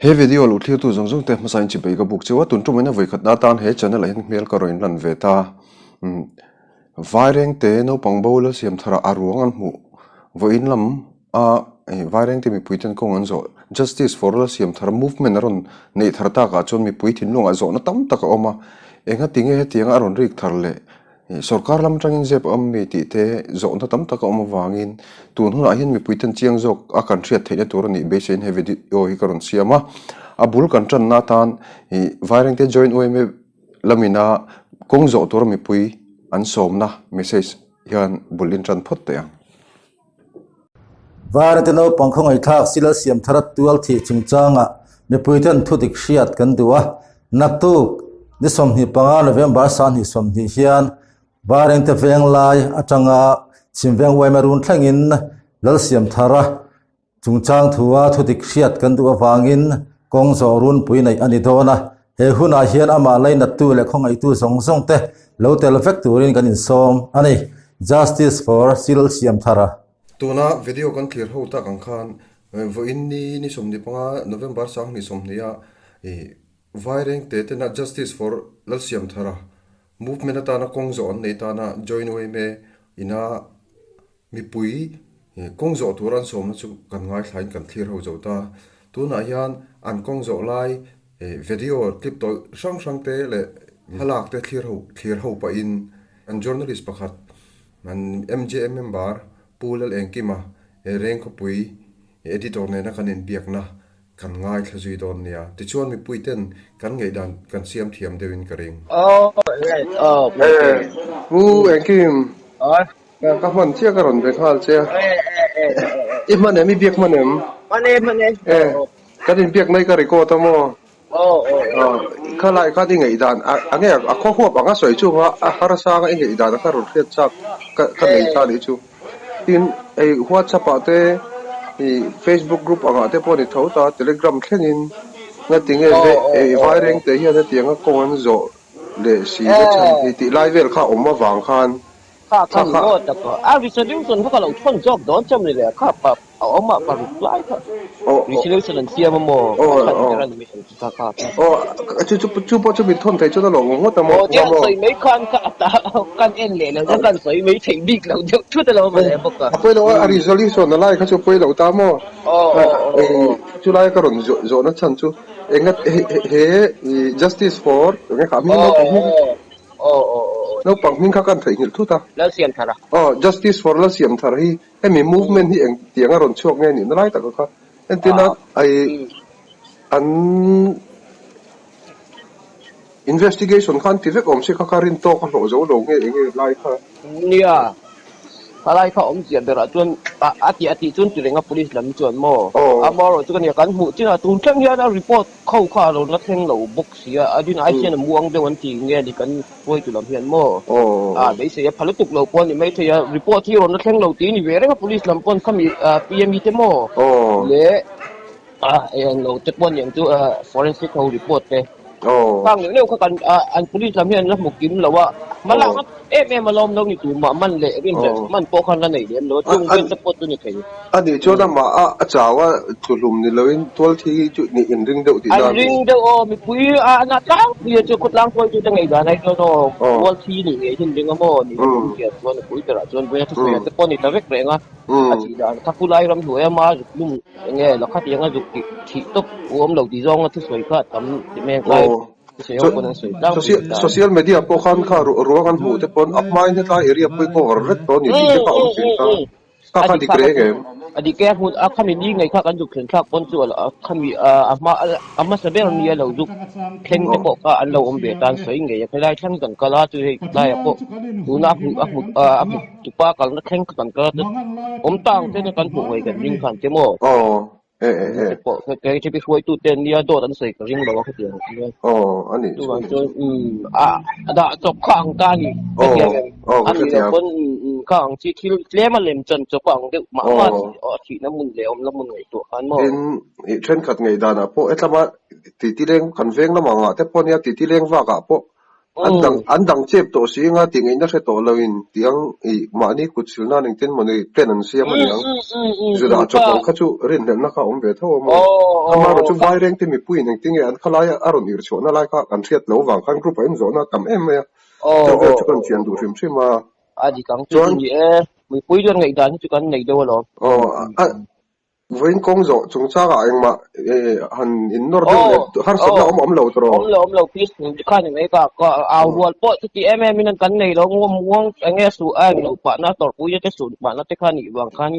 He video lo thlirtu zawng zawng te hmasa in chibei ka buk cheu a, tun tum in a vawikhat na atan he channel ah hian hmel ka rawn inlan ve ta. Vairengte naupang bo la siam thar ah a ruang an hmuh vawiin lam a Vairengte mipui ten kawng an zawh Justice for la siam thar movement a rawn neih thar tak ah chuan mipui thinlung ah zawhna tam tak a awm a, engati nge hetiang a rawn rik thar leh Sorkar lam atangin zep a awm mi tih te zawhna tam tak a awm avangin tun hunah hian mipui ten chiang zawk a kan hriat theihna tur a nih beiseiin he video hi ka rawn siam a. A bul kan tanna atan ih Vairengte Joint yma lamina kawng zawh tura mipui an sawmna message hian bul in tan phawt teh ang. Vairengte naupang khawngaihthlak Silal Siamthara tual thih chungchangah mipuiten thudik hriat kan duh a, naktuk ni 25 November 2020 hian Vairengte Venglai atanga Chhimveng yma run thlengin Lal Siamthara chungchang thua thudik hriat kan duh avangin kawng zawh runpui neih a ni dawn a, he hunah hian amah lainattu leh khawngaihtu zawng zawng te lo tel vek turin kan insawm a ni. Justice for Silal Siamthara. Tuna video kan thlir ho tak ang khan vawiin ni ni 15 November 2020 a Vaireng te tena Justice for Lalsiamthara movement atana kawng zawh an nei tana join yma ina mipui kawng zawh tur an sawmna chu kan ngaithlain kan thlir ho zo ta. Tunah hian an kawng zawh lai video clip tawlh hrang hrang te leh thlalak te thlir ho thlir ho pahin an journalist pakhat an MJM member Pu Lalengkima Rengkhawpui editor nena kan inbiakna kan ngaithla zui dawn nia. Tichuan mipui ten kan ngaihdan kan siam thiam deuhin ka ring. Pu Engkim, ka hman chiah ka rawn be nghal che a. I hman em? I biak hman em? Hman e, hman e. Kan inbiak mai ka record a maw? Kha lai khan i ngaihdan a nge a khaw huap anga sawi chunga a harsa anga i ngaihdan a kha rawn hriat chak ka nei ta nih chu. Tin, hei WhatsApp ah te ih Facebook group angah te pawh a ni tho ta, Telegram thlengin ngatinge hei vaireng te hian hetianga kawng an zawh leh si te chhan hi tih lai vel kha awm avang khan Kha kha ni maw tak a, a resolution kha ka lo thawn zawk dawn chauh ni le, kha pa a awm a pa reply kha resolution an siam a maw a chhan ber a ni mai ang chu kha kha kha. Aw chu chu chu pawh chu min thawn thei chuan a lawm ngawt a maw Aw tia sawi mai khan ka a ta kan en leh lo chuan kan sawi mai theih bik lo deuh thut a lo awm leh bawk a. A pawi lo a resolution a lai kha chu a pawi lo ta maw chu lai ka rawn zawhna chhan chu enga he justice for enge kha hming naupang hming Naupang hming kha kan theihnghilh thut a. Lalsiamthar a. Aw, Justice for Lalsiamthar hi hemi movement hi eng tiang a rawn chhuak nge nihna lai tak kha. Entirna ai an investigation kha an ti vek awm si kha kha rin tawk a hlawh zo lo nge enge lai kha. Nia. Khalai kha awmzia berah chuan a tih a tih chuan ti renga police lam chuan maw amaherawh chu ka nia kan hmuh chinah tun thleng hian a report kho kha a lo la thleng lo bawk si a, a din ai hian a muang deuh an ti nge ni kan hruaitu lam hian maw a beisei a pha lutuk lo pawh a ni maithei a, report hi rawn la thleng lo tih a ni ve reng a police lam pawn khami PME te maw leh eng lo te pawh aniang chu forensic ho report te. Khang neuh neuh kha kan an police lam hian an la hmu kim lo a, hma lak na em em a lawm lo ni tur mah man leh rin leh man pawh khan la nei lem lo a, chung vel te pawh chu ni thei. A nih chuan amah a a chau a tluhlum ni loin tual thi chu nih in ring deuh tih na a ni. An ring deuh aw, mipui a na tlangpui a chu khawtlang hruaitu te ngei dan ai chuan aw tual thi nih ngei hi an ring a maw ni a awm hian chuan a pui berah chuan vawiin a thusawi ah te pawh a ni ta vek reng a, a thih dan kha khulai ram hnuai a ma zuk lum Enge lakha tianga zuk tih thih tawp u awm lo tih zawnga thusawi kha a tam ti mek lai thusawi ho pawn an sawi tlangpui ta. Social media pawh khan kha ruang an hmuh te pawn a hmain hetlai area pawh hi cover vek tawh a ni tih te kha a awm thin ta. Kha kha dik reng em? A dik e, a hmun a khami ni ngei kha kan zuk thlen thlak pawn chu a khami a hma a hmasa ber nia lo zuk thleng te pawh kha an lo awm ve tan sawi ngei a khelai thleng kan kal a chu hei tlaiah pawh tuna a hmu a hmu a hmu Tupa kalna thleng kha kan kal a, awm ta ang te kan hmuh ngei kan ring khan che maw? Aw, e e e. Te pawh kei khi hruaitu te an nia dawt an sawi ka ring lo a khatiang ang chuan. Aw, a nih chu. Chuvang chuan umm a a dah chawp kha ang ta a ni. Aw, aw ka hrethiam. A nih loh pawn umm kha ang chi thil tlem a lem chan chawp a ang deuh mah mah a thihna hmun leh awmna hmun ngaihtuah khan maw? Tin, i thenkhat ngaihdanah pawh hetlama titi leng kan veng lamah ngah te pawh nia titi leng vakah pawh. An dang an dang chep tawh si anga tih ngaihna hre tawh lo in tiang ih mahni kut sil nan engtin mawni plan an siam a niang. Judah chawp ang kha chu rinhlelhna kha a awm ve tho a maw? Amaherawh chu Vairengte mipuiin engtin nge an khalai a rawn irh chhuahna lai kha kan hriat loh vang khan group ah in zawhna a tam em mai a, chu vel chu kan chian duh hrim hrim a. A dik ang chu chu ni e, mipui chuan ngaihdan hi chu kan nei deuh alawm. Aw a Vawiin kawng zawh chungchangah engmah han innawr deuh leh harsatna awm awm lo tawh. Awm lo awm lo please kha ni mai ka ka au rual pawh chuti em em in kan nei lo ngawm nguang enge su a eng loh pahna tawrhpui te su pahna te kha nih vang khan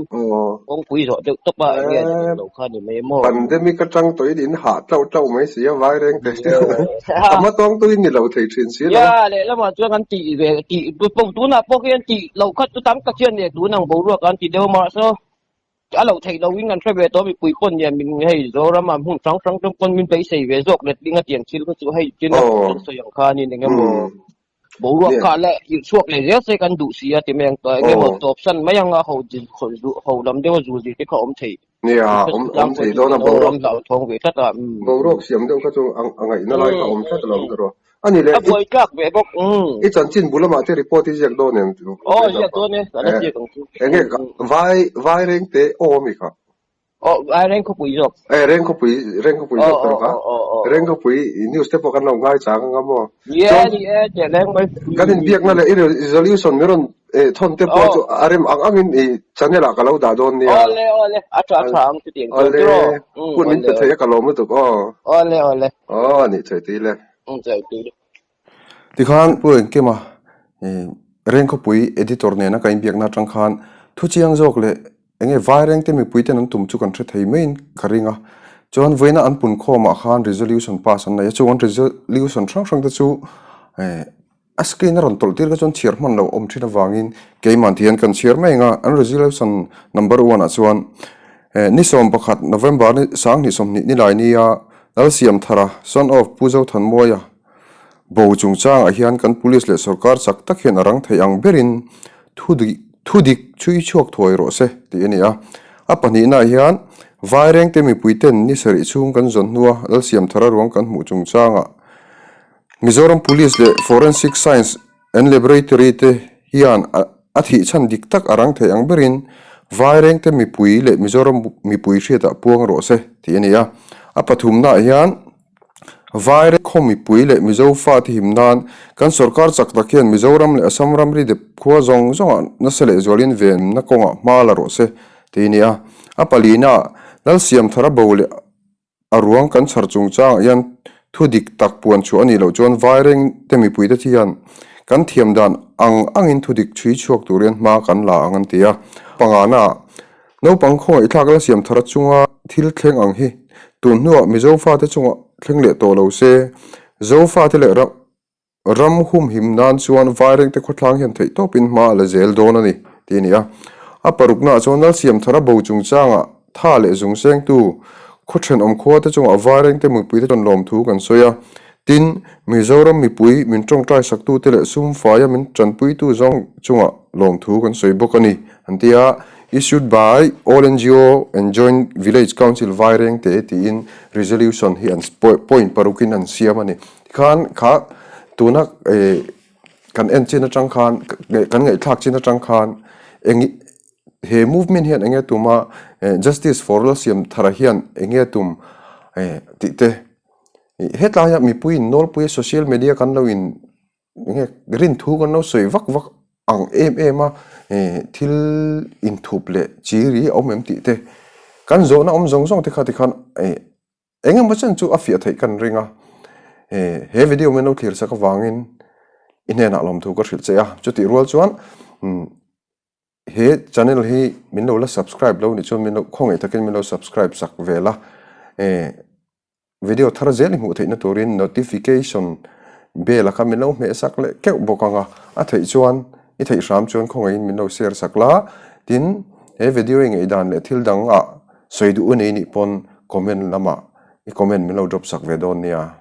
kawngpui zawh deuh tawp a enge dik lo kha ni mai maw. Pandemic atang tawhin in hah tlauh tlauh mai si a vai reng te a hma tawng tuin ni lo thei thin si lo. Ya lehlamah chuan kan tih ve tih tunah pawh khian tih loh khat chu tam tak hian nia tun ang boruak an ti deuh a mahse A lo theih loin kan hre ve tawh mipui pawn nia min hei Zoram ah hmun hrang hrang tawng pawn min beisei ve zawk letling a tiang thil kha chu hei tin a kan sawi ang khanin eng emaw boruak kha leh irh chhuak leh zel se kan duh si a ti mai ang eng emaw tawp san mai ang a ho ho lam deuh a zul zir te kha awm thei Nia awm awm thei dawn a boruak an hlauthawng ve tlat a boruak siam deuh kha chu a ngaihna lai kha awm tlat alawm tawh A ni le, A buai tlak ve bawk. I chanchin bul lamah te report i ziak dawn em? Aw, ziak dawn e, ka la ziak ang chu. Enge vai vai reng te aw ami kha? Aw, vai reng khawpui zawk. E, reng khawpui, reng khawpui zawk tawh kha. Reng khawpui news te pawh kan lo ngai chang anga maw? Ni e, ni e, teh reng mai. Kan inbiakna leh i resolution mi rawn thawn te pawh chu a rem ang angin i channel ah ka lo dah dawn nia. Awle, awle, a tha tha ang chutiang chuan tiraw. Awle, hun min pe thei a ka lawm lutuk aw. Awle, awle. Aw, nih thei tih le. Tikhan Pu Engkima Rengkhawpui editor nena ka inbiakna atang khan thu chiang zawk leh enge Vairengte mipuiten an tum chu kan hre thei maiin ka ring a. Chuan vawiina an pun khawmah khan resolution pass an nei a, chung an resolution hrang hrang te chu a screen a rawn tawlh tir kha chuan chhiar hman loh awm thin avangin keimah ti hian kan chhiar mai ang a, an resolution number one ah chuan ni 11 November ni 2020 nilai nia Lalsiamthara, son of Pu Zothanmuaia, bo chungchangah hian kan police leh sorkar chak tak hian a rang thei ang berin thu thu dik chhui chhuak thuai rawh se tih a ni a. A pahnihnaah hian Vairengte mipuiten ni sarih chhung kan zawn hnua Lalsiamthara ruang kan hmuh chungchangah Mizoram Police leh Forensic Science and Laboratory te hian a thih chhan dik tak a rang thei ang berin Vairengte mipui leh Mizoram mipui hriatah puang rawh se tih a ni a. A pathumnaah hian Vaireng khaw mipui leh Mizo fate him nan kan sorkar chak tak hian Mizoram leh Assam ramri dep khua zawng zawngah nasa leh zualin venna kawngah hma la rawh se tih a ni a. A palinaah Lalsiamthara bo leh A ruang kan chhar chungchangah hian thu dik tak puan chhuah a nih loh chuan Vaireng te mipuite thi hian kan thiam dan ang angin thu dik chhui chhuak tur hian hma kan la ang an ti a. Pangana, naupang khawngaihthlak la siam thar chunga thil thleng ang hi tun hnuah Mizo fate chungah thleng leh tawh lo se, Zo fate leh Ram humhim nan chuan Vairengte khawthlang hian theihtawpin hma a la zel dawn a ni, tih a ni a. A paruknaah chuan Lalsiamthara bo chungchangah tha leh zung sengtu khaw thenawm khuate chungah Vairengte mipuite chuan lawmthu kan sawi a. Tin, Mizoram mipui min tawngtai saktute leh sumfaia min tanpuitu zawng chungah lawmthu kan sawi bawk a ni, an ti a. Issued by All ngo and Joint Village Council Vairengte tiin resolution hi an point parukin an siam a ni. Tikhan kha tuna kan en chin atang khan kan ngaihthlak chin atang khan eng he movement hian enge tum a justice for all siam thara hian enge tum tih te hetlai ah mipui in nawlpui a social media kan lo in enge rin thu kan lo sawi vak vak ang em em a thil inthup leh chi ri a awm em tih te kan zawhna awm zawng zawng te kha tikhan. Eng emaw chen chu a fiah theih kan ring a, he video min lo thlir sak avangin i hnenah lawmthu ka hrilh che a, chutih rual chuan he channel hi min lo la subscribe lo nih chuan min lo khawngaih takin min lo subscribe sak vel a, video thar zel i hmuh theihna turin notification bell a kha min lo hmeh sak leh keuh bawk ang a, a theih chuan i theih hram chuan khawngaihin min lo share sak la, tin he video i ngaihdan leh thil dangah sawi duh u nei nih pawn comment lamah i comment min lo drop sak ve dawn nia.